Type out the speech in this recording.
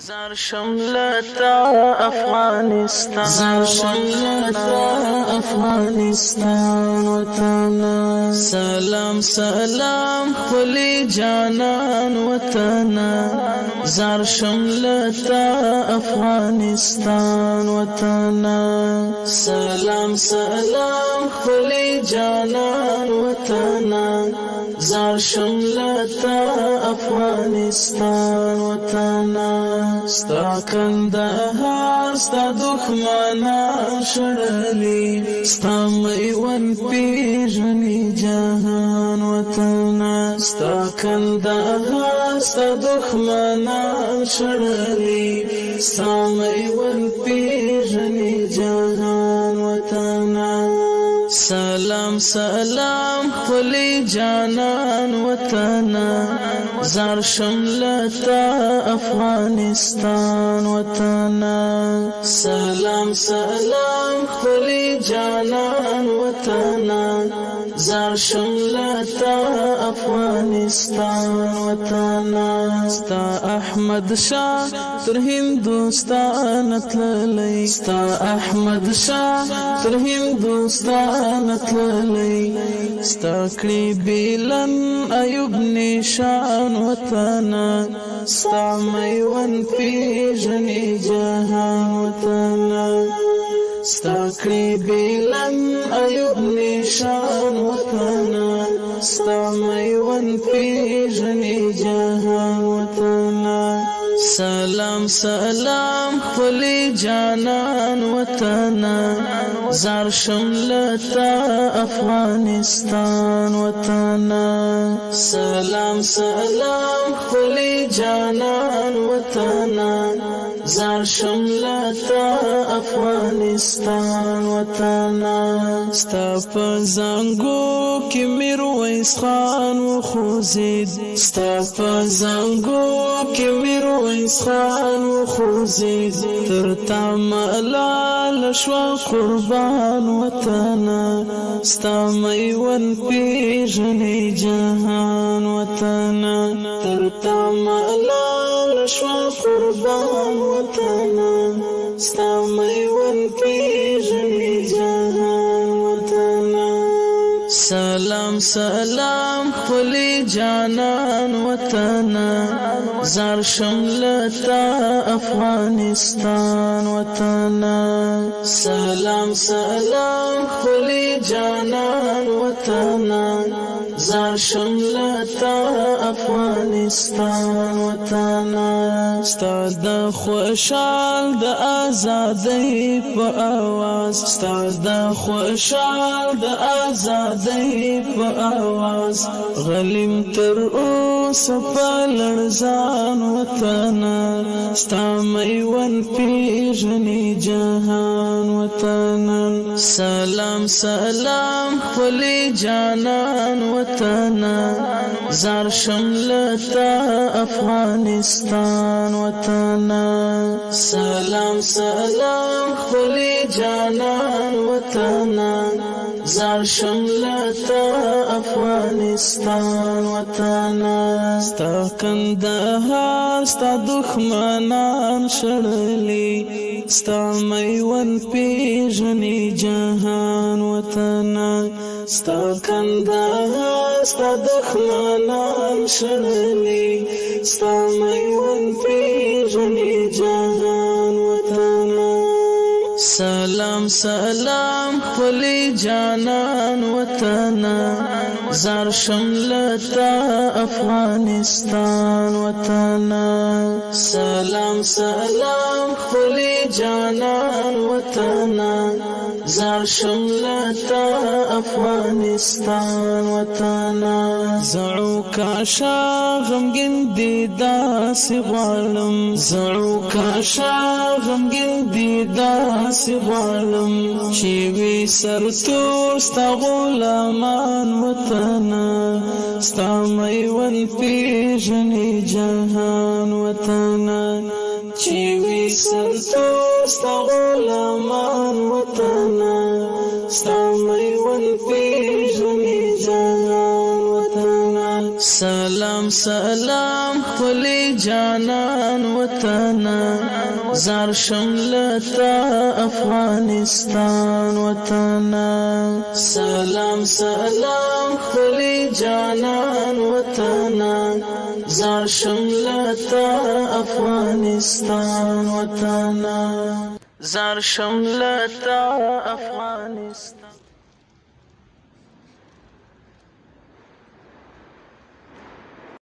زار شم لتا افغانستان، زار شم لتا افغانستان وطن. سلام سلام خلی جانان وطن، زار شم لتا افغانستان وطن. سلام سلام خلی جانان وطن، زار شم لتا افغانستان وطن. ستا کندهار ستا دښمنان شړلي، ستا میوند پیژني جهان وطن. ستا کندهار ستا دښمنان شړلي، ستا میوند پیژني جهان وطن. سلام سلام خلی جانان وطن، زار شم لتا افغانستان وطن. سلام سلام خلی جانان وطن، زار شم لتا افغانستان وطن. ستا احمد شاه تر هندوستان تللی، ستا احمد شاه تر هندوستان تللی، ستا کړي بیلن ایوب نشان وطن، ستا میوند پیژني جهان وطن. ستا کړي بیلن ایوب نشان وطن، ستا میوند پیژني جهان وطن. سلام سلام خلی جانان وطن، زار شم لتا افغانستان وطن. سلام سلام خلی جانان وطن، زار شم لتا افغانستان وطن. ستا په زنګو کې میرویس خان وخوځید، ستا په زنګو کې میرویس خان وخوځید، تر تا ملال شو قربان وطن، ستا میوند پیژني جهان وطن. تر تا ملال شو قربان وطن، ستا میوند پیژني جهان وطن. سلام سلام خلی جانان وطن، زار شم لتا افغانستان وطن. سلام سلام خلی جانان وطن، زار شم لتا افغانستان وطن. ستا د خوشحال د ازادۍ په اواز، ستا د خوشحال د ازادۍ په اواز، غلیم تر اوسه په لړزان وطن، ستا میوند پیژني جهان وطن. سلام سلام خلی جانان وطن، زار شم لتا افغانستان وطن. سلام سلام خلی جانان وطن، زار شم لتا افغانستان وطن. ستا کندهار ستا دښمنان شړلي، ستا میوند پیژني جهان وطن. ستا کندهار ستا دښمنان شړلي، ستا میوند پیژني جهان وطن. سلام سلام خلی جانان وطن، زار شم لتا افغانستان وطن. سلام سلام خلی جانان وطن، زار شم لتا افغانستان وطن. زعو کاشا غمګین دی داسې غواړم، زعو کاشا غمګین دی داسې غواړم، چې وي سرتور ستا غلامان وطن، ستا میوند پیژني جهان وطن. چې وي سرتور ستا غلامان وطن، ستا میوند پیژني جهان وطن. سلام سلام خپل جانان وطن، زار شم لتا افغانستان وطن. سلام سلام خپل جانان وطن، زار شم لتا افغانستان وطن، زار شم لتا افغانستان.